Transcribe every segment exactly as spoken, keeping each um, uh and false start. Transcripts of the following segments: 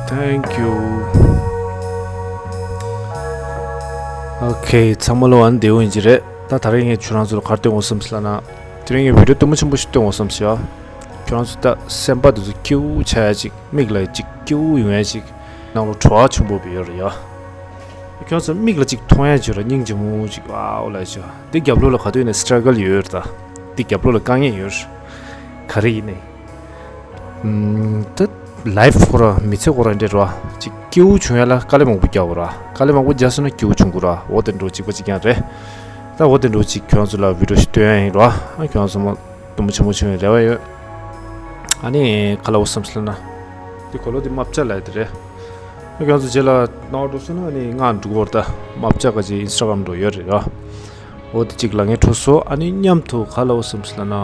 Thank you. Okay, ཚང་མ་ལོ་ཨ་ནི་བདེ་པོ་ཡིན་གྱི་རེད། ད་ད་རེས་ངས་ཁྱོད་རང་ཚོ་ལ་ག་རེ་སྟོན་དགོས་བསམ་སོང་ལབ་ན། དེ་རིང་ངས་བི་ཌིའོ་དུམ་བུ་ཆེན་པོ་ཞིག་སྟོན་དགོས་བསམ་སོང་ཡ། ཁྱོད་རང་ཚོ་ད་སེམས་པ་དེ་ཚོ་སྐྱིད་པོ་ཆགས་ཡ་ཅིག་མིག་ལ་ཅིག་སྐྱིད་པོ་ཡོང་ཡ་ཅིག་ནང་ལོ་བྲོ་བ་ཆེན་པོ་བི་ཡོད་རེད་ཡ། ཁྱོད་ཚོ་མིག་ལ་ཅིག་མཐོང་ཡ་ཅིག་ར་སྙིང་རྗེ་མོ་ཅིག་ཨའོ་ལ་ཅིག་འདི་རྒྱབ་ལོགས་ལ་ག་དུས་ནས་སི་ཊྲ་གལ་ཡོད་རེད། ད་འདི་རྒྱབ་ལོགས་ལ་དཀའ་ངལ་ཡོད་རེད། ག་རེ་ཡིན་ནའི། ད་ལའིཕ་ཁོ་ར་མི་ཚེ་ཁོ་ར་འདྲ་ར་ཅིག་སྐྱིད་པོ་བྱུང་ཡ་ལ་དཀའ་ལས་མང་པོ་རྒྱག་དགོས་ར། དཀའ་ལས་མང་པོ་རྒྱག་སོང་ན་སྐྱིད་པོ་བྱུང་དགོས་ར། འོ་དེ་འདྲ་གཅིག་པ་གཅིག་རྐྱང་རེད། ད་འོ་དེ་འདྲ་ཅིག་ཁྱོད་ཚོ་ལ་བི་ཌིའོ་ཞིག་སྟོན་ཡ་ཡིན་ར། ཨ་ཁྱོད་ཚོ་མ་དུམ་བུ་ཆེན་པོ་བྱུང་བའི་རེ་བ་ཡོད། ཨ་ནི་ག་ལ་འོ་བསམ་སོང་ལབ་ན། འདི་གོ་ལོ་འདི་རྨ་བྱ་ལབ་ཡ་དེ་རེད། ཨ་ཁྱོད་ཚོ་རྗེས་ལ་ནོར་འགྲོ་སོང་ན་ཨ་ནི་ང་འགྲོ་གི་ཡོད་རེད། ད་རྨ་བྱ་ག་ཅིག་ཨིན་སི་ཊ་གྷ་རམ་འགྲོ་ཡོད་རེད་ར། འོ་དེ་གཅིག་ལ་ངས་འཕྲོད་སོང་། ཨ་ནི་མཉམ་དུ་ག་ལ་འོ་བསམ་སོང་ལབ་ན།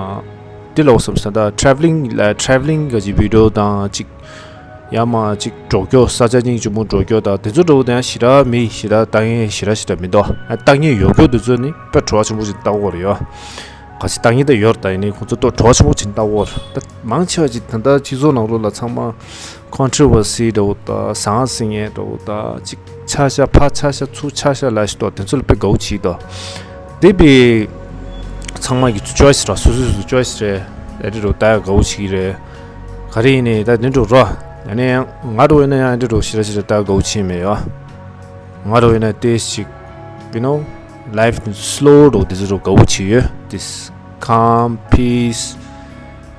འདི་ལ་འོ་བསམ་སོང་། ད་ཊ་རེ་ཝི་ལིང་ལ་ཊ་རེ་ཝི་ལིང་ག་ཅིག་བི་ཌིའོ་དང་ཅིག་ཡང་མ་ཅིག་འགྲོ་རྒྱུ་ས་ཆ་སྙིང་རྗེ་མོ་འགྲོ་རྒྱུ་དང་དེ་ཚོ་འདྲ་བོ་དེ་ཡང་ཞེ་དྲག་མི་ཞེ་དྲག་ལྟ་མཁན་ཞེ་དྲག་ཞེ་དྲག་མི་འདུག་ཨ་ལྟ་མཁན་ཡོད་རྒྱུ་དེ་ཚོ་ནི་དཔེ་བྲོ་བ་ཆེན་པོ་ཞིག་ལྟ་དགོས་རེད་ཡ། ག་ཚོད་ལྟ་མཁན་ད་ཡོད་རེད། ད་ཡིན་ནའི་ཁོང་ཚོ་ཏོ་བྲོ་བ་ཆེན་པོ་ཅིག་ལྟ་དགོས་རེད། ད་མང་ཆེ་བ་ཅིག་ད་ལྟ་སྤྱི་ཚོགས་ནང་ལོགས་ལ་ཚང་མ་ཁོན་ཊ་རོ་ཝར་སི་འདྲ་བོ་དང་ཟང་ཟིང་ངན་འདྲ་བོ་དང་ཅིག་ཆ་ཤ་ཕ་ཆ་ཤ་ཚུར་ཆ་ཤ་ལ་ཞིག་འདུག་དེ་ཚོ་ལ་དཔེ་དགའ་བོ་བྱེད་ཀྱི་འདུག་དེ་བས་ཚང་མ་གི་ཅོའི་སི་ར། སོ་སོ་སོ་ཅོའི་སི་རེད། ཨེ་འདྲ་འདྲ་བོ་ལྟ་ཡ་དགའ་བོ་བྱེད་ཀྱི་རེད། ག་རེ་ཡིན་ནའི་ད་དེ་འདྲ་རོ། ཡང་ནས་ཡང་ང་འདྲ་བོ་ཡིན་ན་ཡང་ཨེ་འདྲ་འདྲ་བོ་ཞེ་དྲག་ཞེ་དྲག་ལྟ་དགའ་བོ་བྱེད་མེད་ཡ། ང་འདྲ་བོ་ཡིན་ན་ཏོག་ཙམ་ཅིག you know, life དེ་ཚོ་སི་ལོ་འདྲ་བོ་དེ་ཚོ་འདྲ་བོ་དགའ་བོ་བྱེད་ཡོད། This calm, peace.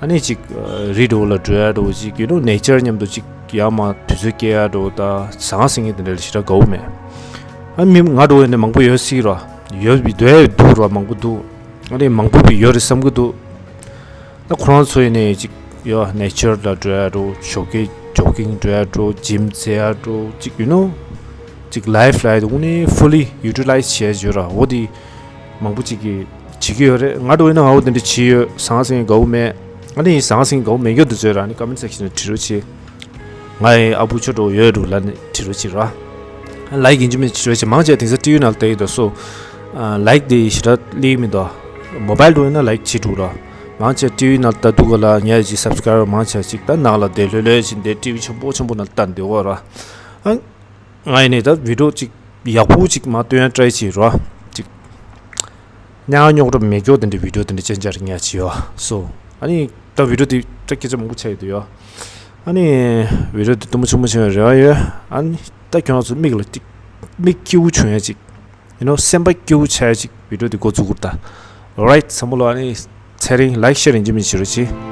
ཨ་ནི་ཅིག་ཨ་རི་འདྲ་བོ་ལ་འགྲོ་ཡ་འདྲ་བོ་ཅིག you know, ནེ་ཅར་མཉམ་དུ་ཅིག་ཡར་མར་དུས་ཚོད་སྐྱེལ་ཡ་འདྲ་བོ་དང་ཟང་ཟིང་ངན་དེ་འདྲ་ལ་ཞེ་དྲག་དགའ་བོ་མེད། ཨ་མི་ང་འདྲ་བོ་ཡིན་ན་མང་པོ་ཡོད་སྲིད་ར། ཡོད་པའི་འདུག་ཡ་འདུག་ར། མང་པོ་འདུག་ཨ་ནི་མང་པོ་བི་ཡོད་རེད་བསམ་གི་འདུག་ད་ཁོ་རང་ཚོ་ཡིན་ནའི་ཅིག་ཡོ་ནེ་ཅར་ལ་འགྲོ་ཡ་འགྲོ། ཇོ་ཀི་ཇོ་གིང་འགྲོ་ཡ་འགྲོ། ཇིམ་རྩེ་ཡ་འགྲོ། ཅིག you know, ཅིག་ལའིཕ་ལ་དངོས་གནས་ཕུ་ལི་ཡུ་ཊི་ལའི་ཛི་བྱས་ཡོད་ར། འོ་དེ་མང་པོ་ཅིག་གིས་བྱེད་ཀྱི་ཡོད་རེད། ང་འདྲ་བོ་ཡིན་ན་ང་འོ་དེ་འདྲ་བྱེད་ཡོད། ཟང་ཟིང་དགའ་བོ་མེད། ཨ་ནི་ཟང་ཟིང་དགའ་བོ་མེད་རྒྱུ་དེ་ཚོས་ར་ནི་ཀོ་མེན་ཊི་སེག་ཤན་ལ་བྲིས་རོགས་བྱེད། ང་ཡི་ཨ་བུ་ཆོ་འདྲ་བོ་ཡོད་འདུག་ལབ་ནས་བྲིས་རོགས་བྱེད་ར། ལའིཀ་ཡིན་གཅིག་མིན་གཅིག་བྱེད་རོགས་བྱེད། མང་ཆེ་དེང་སང་ཊི་ཝི་ནང་ལ་བལྟ་ཡི་འདུག་སོ། ཨ་ལའིཀ་དེ་ཞེ་དྲག་སླེབས་མི་འདུག་མོ་བྷལ་འདྲ་བོ་ཡིན་ན་ལའིཀ་བྱེད་འགྲོ་ར། མང་ཆེ་ཊི་ཝི་ནང་ལ་ལྟ་འདུག་ག་ལ་ངས་ཅིག་སབ་སི་ཀ་རའིབ་མང་ཆེ་ཅིག་ད་ནང་ལ་བསྡད་ལྷོད་ལྷོད་བྱས་བསྡད། ཊི་ཝི་ཆེན་པོ་ཆེན་པོ་ནང་ལྟ་འདུག་ག་ར། ཨ་ང་ཡིན་ནའི་ད་བི་ཌིའོ་ཅིག་ཡག་པོ་ཅིག་མར་སྟོན་ཡ་ཊི་རའི་བྱེད་ར། ཅིག་སྙག་སྙོག་འདྲ་མེད་རྒྱུ་དེ་འདྲའི་བི་ཌིའོ་དེ་འདྲ་ཅན་ཅར་ཉག་ཅིག་ཡོད་སོ། ཨ་ནི་ད་བི་ཌིའོ་དེ་ད་སྐད་ཆ་མང་པོ་ཆགས་ཡོད་དུ་ཡོད། ཨ་ནི་བི་ཌིའོ་དེ་དུམ་བུ་ཆུང་བུ་ཆུང་བའི་རེ་བ་ཡོད། ཨ་ནི་ད་ཁྱོད་རང་ཚོ་མིག་ལ་ཏིག་མིག་སྐྱིད་པོ་བྱུང་ཡ་ཅིག you know, སེམས་པ་སྐྱིད་པོ་ཆགས་ཡ་ཅིག་བི་ཌིའོ་དེ་འགོ་བཙུགས་དགོས་རེད་ད། Alright, ཚང་མ་ལོ་ཨ་ནི་ཚེ་རིང་ལའིཀ་ཤེར་ཡིན་གཅིག་མིན་གཅིག་བྱེད་རོགས་བྱེད།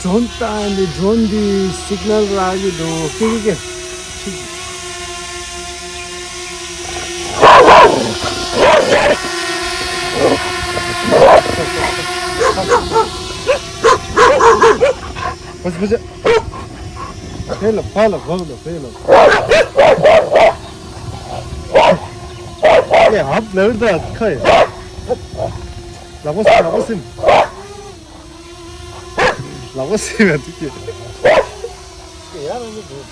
ཌོ་རོན་བཏང་ནས་ཌོ་རོན་འདི་སིག་ནལ་རག་གི་འདུག་ཀི་ཀི་ཀི། བུ་ཆ་བུ་ཆ། ཕེ་ལ་ཕ་ལ་བབ་ལ་ཕེ་ལ། ཨེ་ཧབ་ལ་ད་ཁ་ཡ། ལག་པ་སིམ་ལག་པ་སིམ། ལག་པ་སིམ་ཡ་འདུག་གི། ཡ་རང་གི་འདུག་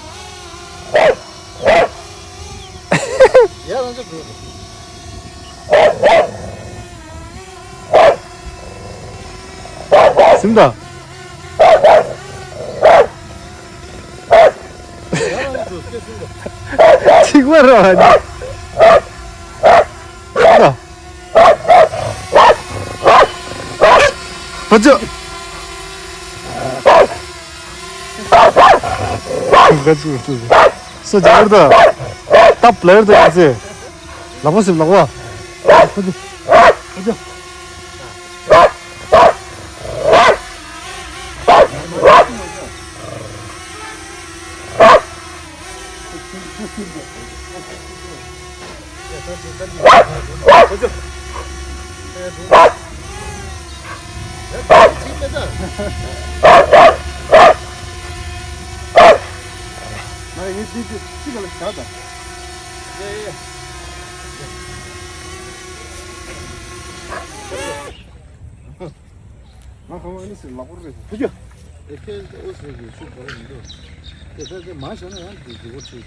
ཡ་རང་གི་འདུག་སིམ་ད། ཡ་རང་གི་འདུག་སྐད་སིམ་ད། ཅིག་མ་ར་བ་ནི། ད། བུ་ཆ། སོ་ཇར་ད། ཏབ་ལར་ད་ཡ་ཟེ། ལག་པ་སིམ་ལག་པ། བུ་ཆ། བུ་ཆ། ང་ཁ་མ་ནི་སི་ལག་པར་རེད། ཕུ་ཅོ། ཨེ་ཁེ་ཨོ་སི་གི་ཤུགས་པ་མི་འདུག་དེ་ཚོ་དེ་མ་བྱས་ན་ཡང་དེ་དེ་གོ་ཆུ།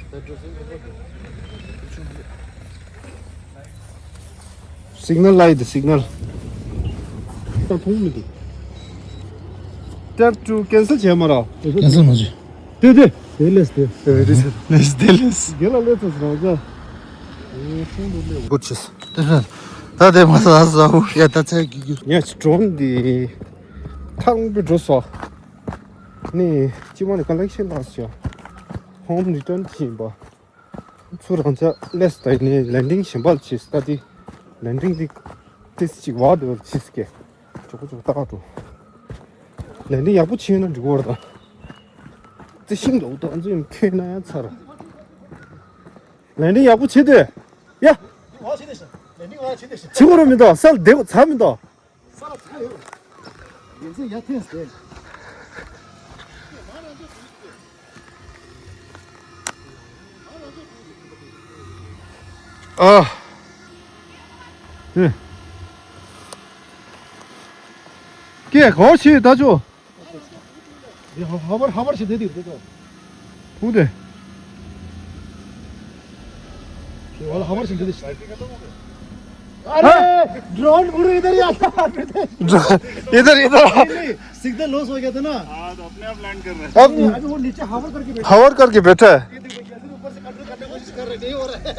ད་འགྲོ་སེམས་ཁོ་པ་དེ། སིག་ནལ་ལ་ཡི་དེ་སིག་ནལ། ད་མཐོང་མི་འདུག་ཊེབ་ཊུ་ཀེན་སེལ་བྱས་མ་ར། ཀེན་སེལ་མ་བྱེད། དེ་དེ། དེ་ལེས་དེ། དེ་རེད། ལེས་དེ་ལེས། རྒན་ལགས་སླེབས་ཚར་སོང་ད། ཨེ་ཁོང་དུ་སླེབས། གོ་ཆེས། དེ་ད་དེ་མ་ཟ་ཟ་འུ་ཡ་ད་ཚ་གི་གི། ངས་ཌོ་རོན་འདི་ཐག་རིང་པོ་འགྲོ་སོང་། ནི་ཅི་མ་ནི་ཀ་ལེག་ཤན་ལགས་ཤོག་ཧོམ་རི་ཊརན་བྱིན་པ། ཚུར་རང་ཅག་ལེས་ད་ནི་ལེན་ཌིང་གཞན་པ་ལ་བྱེད་ད་དེ། ལེན་ཌིང་འདི་ཏིས་ཅིག་བ་དེ་བར་བྱེད་ཀྱི། ཅོག་ཅོག་ཏག་ཏོ། ལེན་ཌིང་ཡག་པོ་བྱས་ན་འགྲིག་གི་རེད་ད། རྩི་ཤིང་འདུག་ད་ཚོད་ཁྱོད་ན་ཡང་ཚར། ལེན་ཌིང་ཡག་པོ་བྱེད་དུས། ཡ། བྱེད་དགོས་རེད་མི་འདུག་སལ་བདེ་པོ་ཚར་མི་འདུག་ཨ། ཧེ། ཀྱེ་གོ་ཤི་ད་ཅོ། ཧ་བར་ཧ་བར་ཞིག་དེ་དེ་དེ་དེ། ཕུག་དེ། ཧ་བར་ཞིག་དེ་དེ། अरे ड्रोन गुरु इधर ही आता है। इधर इधर। सिग्नल लॉस हो गया था ना। हाँ, तो अपने आप लैंड कर रहे हैं। अब अभी वो नीचे हावर करके बैठा। हावर करके बैठा है। ये देखो, कैसे ऊपर से कंट्रोल करने की कोशिश कर रहे, नहीं हो रहा है।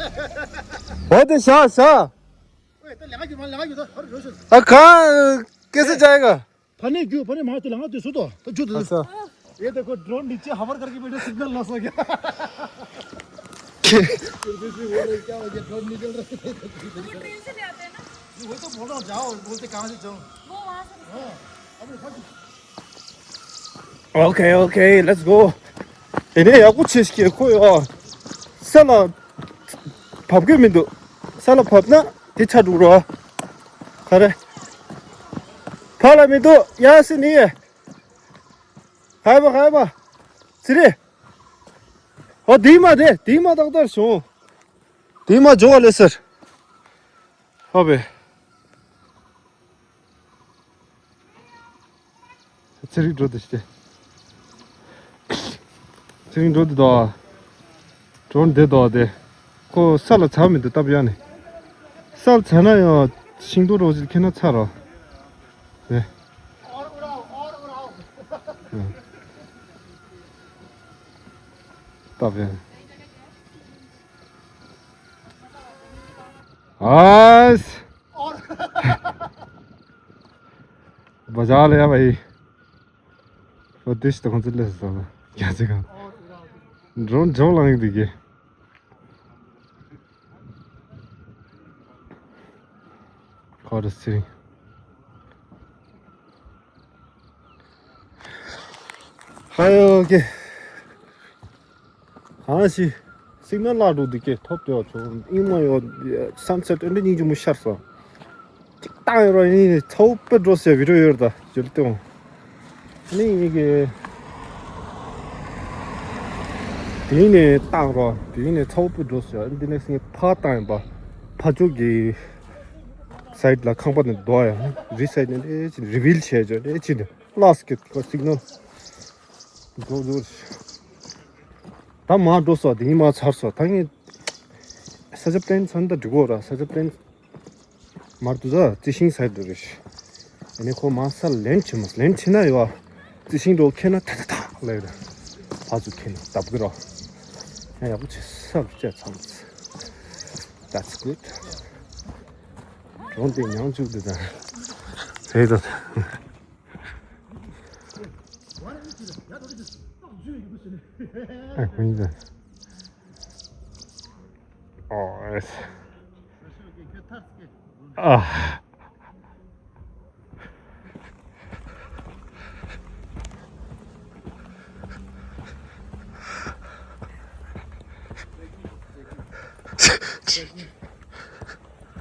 बहुत है, शाह, शाह। ओए, तो लगा क्यों, लगा क्यों, तो, अरे, रोशन। अब कहाँ, कैसे जाएगा? फने क्यों, फने मार तो लगा, तो सो तो, तो जो तो। अच्छा। ये देखो, ड्रोन नीचे हावर करके बैठा, सिग्नल लॉस हो गया। फिर भी बोल रहे, क्या हो गया, ड्रोन निकल रहा है। वो ट्रेन से ले आते हैं ना। वही तो बोल रहा हूँ, जाओ, बोलते कहाँ से जाऊँ? वो वहाँ से। हाँ, अबे फंस। Okay, okay, let's go. དེ་ནས་ཡག་པོ་བྱེད་ཤིག་ཁོ་ཡོ། ས་ལ་བབས་ཀྱི་མི་འདུག་ས་ལ་བབས་ན་དེ་ཆ་འགྲོ་རོགས། ག་རེ། ཕ་ལ་མི་འདུག་ཡ་སི་ནི། ཧའི་པ་ཧའི་པ། ཚི་རི། ཨོ་དེ་མ་དེ་དེ་མ་ཏག་ཏག་བྱུང་། དེ་མ་འཇོག་ལེ་སར། ཧོ་བེ། ཚེ་རིང་འགྲོ་འདི་ཤི། ཚེ་རིང་འགྲོ་འདི་དོ། གྲོན་འདི་དོ་དེ། ཁོ་ས་ལ་ཚ་མི་འདུག་སྟབས་ཡག་ནས། ས་ལ་ཚ་ན་ཡང་ཤིང་ཏོག་རོ་ཅིག་ཁྱེར་ན་ཚ་རོ། དེ། སྟབས་ཡག་ནས། ཨས། बाजार ले आ भाई। वो दिस तो कौन से ले सकता था? क्या जगह? ड्रोन जो लाने के लिए। ཁ་རེ་སི། ཧའི་ཨོ་ཀེ། གང་ཞིག་སིག་ནལ་ལག་འགྲོ་འདུག་ཀེ། ཐོབ་དེ་བ་ཚོ་ཨིན་མ་ཡོད། སན་སེ་ཊི་ཨེ་འདྲ་སྙིང་རྗེ་མོ་ཤར་སོང་། ཅིག་བཏང་ཡོད་ར། ཡིན་ཚ་བོ་དཔེ་འགྲོ་ཟེར་བི་ཌི་ཡོ་ཡོད་ད་ཇོ་ལི་སྟོན། ནི་ཡི་གེ། དེ་ནས་བཏང་རོགས། དེ་ནས་ཚ་བོ་པུ་འགྲོ་ཟེར། འདི་ནས་ངས་ཕར་བཏང་ཡིན་པ། ཕར་ཕྱོགས་ཀྱི་སའིཌ་ལ་ཁང་པ་ནས་རྡོ་ཡང་རི་སའིཌ་ནས་ཨེ་ཅི་རི་བིལ་བྱས་ཅོ་ཨེ་ཅི་ནས་ལ་སི་ཀེ་ཊི་སིག་ནལ་འགྲོ་འགྲོ། ད་མར་འགྲོ་སོང་། དེ་ཡིན་མར་ཚར་སོང་། ད་ངས་ས་ཆ་པེ་ལེན་ཚར་ན་ད་འགྲིག་གོ་ར། ས་ཆ་པེ་ལེན། མར་དུ་ཟ་རྩི་ཤིང་ཟ་འདུག་རེད། ཨ་ནི་ཁོ་མ་ས་ལེན་བྱེད་མ་ལེན་བྱེད་ན་ཡོད། རྩི་ཤིང་འགྲོ་ཁྱེར་ན་ཐ་ཐ་ཐ་ལེ་རེད། ཕ་ཚུ་ཁྱེར་ན་བདབ་གི་རོ། ཡ་ཡག་པོ་བྱེད་ས་བཅད་ཚང་། That's good. གྲོང་དེ་ཉང་བཅུག་འདུག་ད། རེད་ད། ཨ་ཁོ་ཡིན་ད། ཨོ་ཨེ། ཨ།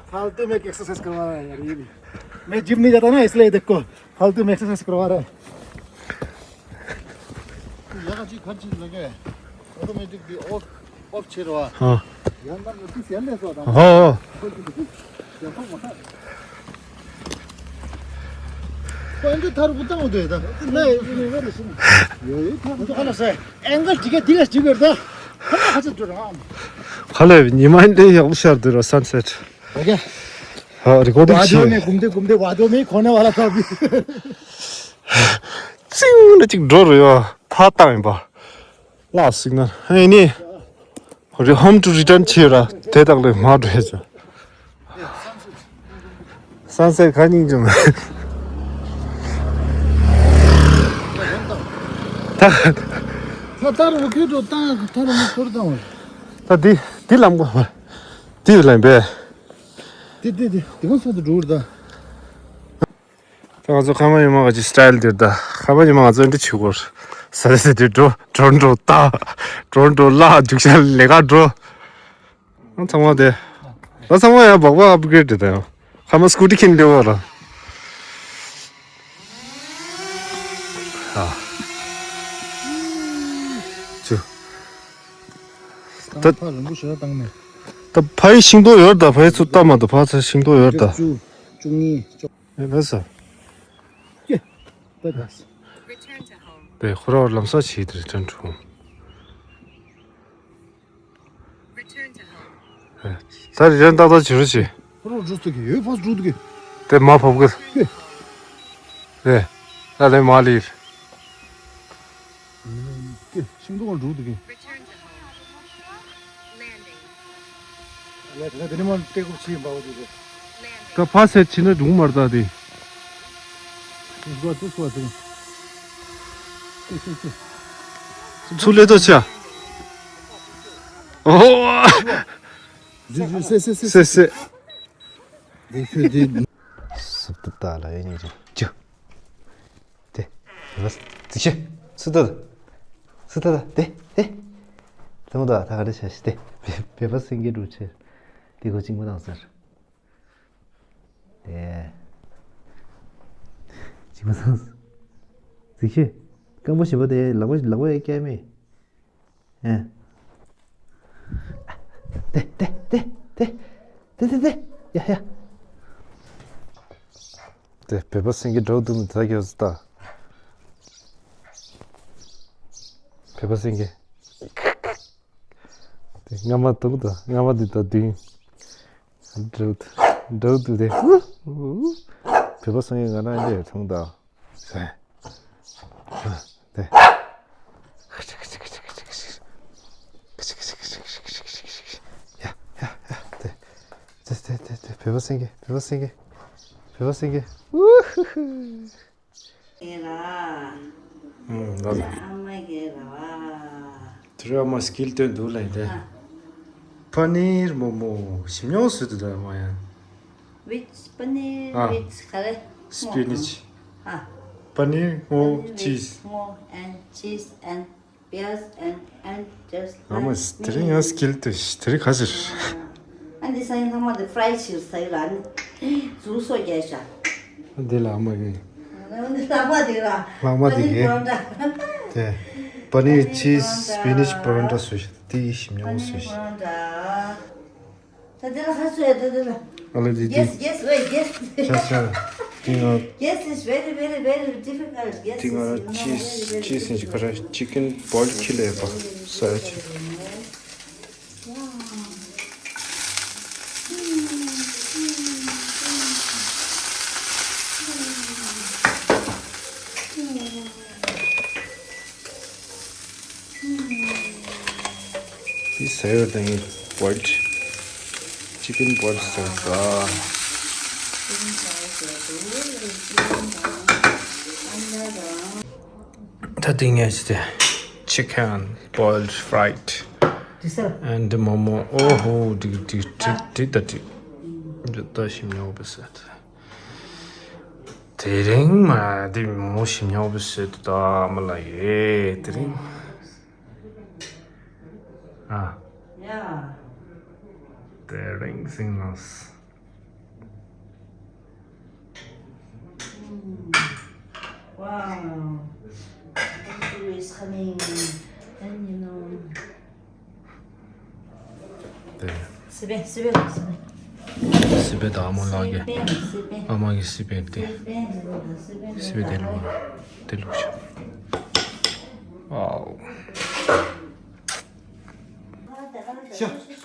फालतू में एक्सरसाइज करवा रहा है यार, ये भी। मैं जिम नहीं जाता ना, इसलिए देखो, फालतू में एक्सरसाइज करवा रहा है। तो यहाँ जी घर चीज लगे, ऑटोमेटिक भी ऑफ, ऑफ छे रहा। हाँ। यहाँ ना नोटिस यार ले सो था। हाँ। कोई जो थार बुता हो दे था। नहीं, ये था। तो खाना से एंगल ठीक है, दिल ठीक है था। खाना खा सकते हो। ཁ་ལས་ཉི་མ་འདི་ཡག་པོ་ཤར་འདུག་ར། སན་སེ་ཊི། ཨོ་ཁེ། ཧ། རི་ཀོར་ཌིང་བ་ཇོ་བྱེད། མེ་གུམ་དེ་གུམ་དེ་བ་ཇོ་མེ་ཁོ་ན་བ་ལ་ཐོབ་པི། ཙིང་ན་ཅིག་འགྲོ་རུ་ཡོད། ཕར་བཏང་ཡིན་པ། ལ་སིག་ནལ་ཨེ་ནི། རི་ཧོམ་ཊུ་རི་ཊན་བྱེད་ར། དེ་དག་ལས་མ་འགྲོ་ཡ་ཅོ། སན་སེ་ཊི་ག་སྙིང་རྗེ་མོ། ད། ད་ལྟ་རུ་ཁྱོད་འགྲོ་བཏང་ད་རུ་མི་ཐོར་བཏང་བ། ད་འདི་འདི་ལམ་གོ། འདི་ལམ་པས། འདི་འདི་འདི་འདི་གོང་ས་དུ་འགྲོ་གི་རེད་ད། ད་ང་ཚོ་ཁ་མ་ཉི་མ་ག་ཅི་སི་ཊལ་འདིར་ད། ཁ་མ་ཉི་མ་ང་ཚོ་འདི་བྱེད་དགོས། ས་རེ་ས་དེ་འགྲོ་འགྲོ་འགྲོ་ད། འགྲོ་འགྲོ་ལ་རྒྱུག་ཤར་ལས་ཀ་འགྲོ། ཨང་ཚང་མ་དེ། ད་ཚང་མ་ཡང་སྦག་སྦག་ཨབ་གྷི་རེ་ཌི་དེ་ད་ཡང་། ཁ་མ་སི་ཀུ་ཊི་ཁྱེར་འདི་བ་ལ། ཨ། ཅུ། ད་ཕ་རིང་པོ་ཞེ་དྲག་བཏང་མེད། ད་ཕ་ཡི་ཤིང་ཏོག་ཡོད་ད། ཕ་ཡི་ཚུར་ལྟ་མ་ད། ཕ་ཚ་ཤིང་ཏོག་ཡོད་ད། བཅུ། བཅུ་གཉིས། བཅུ། ཨེ་ལ་ས། ཀྱེ། ད་ད། དེ་ཁོ་ར་ལམ་སང་བྱེད་དེ་རེད་ཊན་ཁྲུང་། ད་རི་ཊན་ཏག་ཏག་བྱེད་རོགས་བྱེད། ཁོ་ར་འགྲོ་ཐུབ་ཀྱི་ཡོད། ཕ་འགྲོ་ཐུབ་ཀྱི། དེ་མ་བབ་གི། ཀྱེ། དེ། ད་དེ་མ་ལིར། ཀྱེ། ཤིང་སྡོང་འགྲོ་ཐུབ་ཀྱི། ལས་དེ་ནི་མ་སྟེགས་ཁུག་ཕྱིན་པའོ་དེ་རེད། ད་ཕ་སེ་ཕྱིན་ན་འགྲུང་མར་ད་དེ། ཚུར་ལེ་ཏོ་ཆ། ཨོ། སེ་སེ་སེ། སུབ་ཏུ་ཏ་ལ་ཡ་ཉི་རེ་ཅུ། དེ། ཟི་ཤེ། སུ་ཏ་ད། སུ་ཏ་ད། དེ། དེ། ལྟ་མོ་ད་ད་ག་རེ་བྱ་ཤི་དེ། བེ་བེ་པ་སེང་གེ་འགྲོ་ཆེ། དེ་གོ་གཅིག་མ་དང་ཟེར། དེ། གཅིག་མ་དང་། ཟི་ཤེ། སྐམ་པོ་ཞིག་པ་དེ་ལག་པ་ལག་པ་ཡ་སྐྱེ་མེད། ཨེ། དེ་དེ་དེ་དེ་དེ་དེ་དེ། ཡ་ཡ། དེ་བེ་པ་སེང་གེ་འགྲོ་འདུག་མི་ད་གྱོད་ད། བེ་པ་སེང་གེ། དེ་རྔ་མ་འདུག་ད། རྔ་མ་འདི་ད་བདུན། འགྲོ་འགྲོ་འདུག་དེ། བེ་པ་སེང་གེ་ང་རང་འདི་མཐོང་ད། ཟེར། དེ། ཡ་ཡ་ཡ་དེ། དེ་དེ་དེ་དེ་བེ་པ་སེང་གེ། བེ་པ་སེང་གེ། བེ་པ་སེང་གེ། ཨུ་ཧུ་ཧུ། ཨེ་ར། ཨུམ་ལ་ལ། ཨ་མ་གེ་ར་བ། དེ་ར་མ་སི་ཀིལ་སྟོན་འདུག་ལ་ཡིན་ཏེ། ཨ། པ་ནིར་མོ་མོ་ཞིམ་ཉོག་སུ་དུ་ད་མ་ཡ། With paneer, ah, with ག་རེ། Spinach. Ah, paneer, སྔོ། Paneer with cheese. སྔོ and cheese and peas and, and just ཨ་མ། like དེ་རིང་ཡང་skill དེ་དེ་རིང་ག་ཟེར། ཨ་འདི་ས་ཡིན་ལྷག་མ་དེ་fry བྱེད་ས་ཡིན་ར་ནི། ཟུར་སོ་རྒྱས་ཤ། འདི་ལ་ཨ་མ་ཡིན། འདི་ལྷག་མ་དེ་ར། ལྷག་མ་དེ་paneer གས་paratha. དེ་paneer cheese spinach paratha བཟོས་ཤག་དེ་ཞིམ་ཉམས་པོ་བཟོས་ཤག paneer paratha. ད་དེ་ལ་ཧ་སོ་ཡ་ད་དེ་ལ། ཨ་ལ་དེ་དེ། Guess, guess, wait, guess. ཤ་ཤ། དེ་ང་། Guess is very, very, very difficult. Guess དེ་ང་ར་is, you know, cheese, very, very cheese ནི་ཅི་ག་ར་chicken boil ཁྱི་ལས་པ་ས་ཡ་ཆེ། འདི་ཟ་ཡོད་དང་ངས་boiled chicken boiled ཟ་ཟ། ད་འདི་ངས་ཅི་དེ་chicken boiled fried and momo. ཨོ་ཧོ། འགྲིག་འགྲིག་འགྲིག་འགྲིག་ད་འགྲིག་འགྲིག་ད་ཞིམ་ཉམས་པོ་ཟ། དེ་རིང་མ་དེ་མོ་ཞིམ་ཉམས་པོ་ཟོས་འདུག་ད་ཨ་མ་ལགས་ཡེ། དེ་རིང་ཨ། ཡ། དེ་རིང་སིང་ལངས། Wow. Look who is coming. And you know. དེ། སི་པན། སི་པན་ལ་སི་པན། སི་པན་དང་ཨ་མ་ལགས་ཀྱི། སི་པན། སི་པན། ཨ་མ་གི་སི་པན་དེ། སི་པན་ལ་སི་པན། སི་པན་དེ་ལུག་དེ་ལུག་ཤ། ཨའོ། ཤ།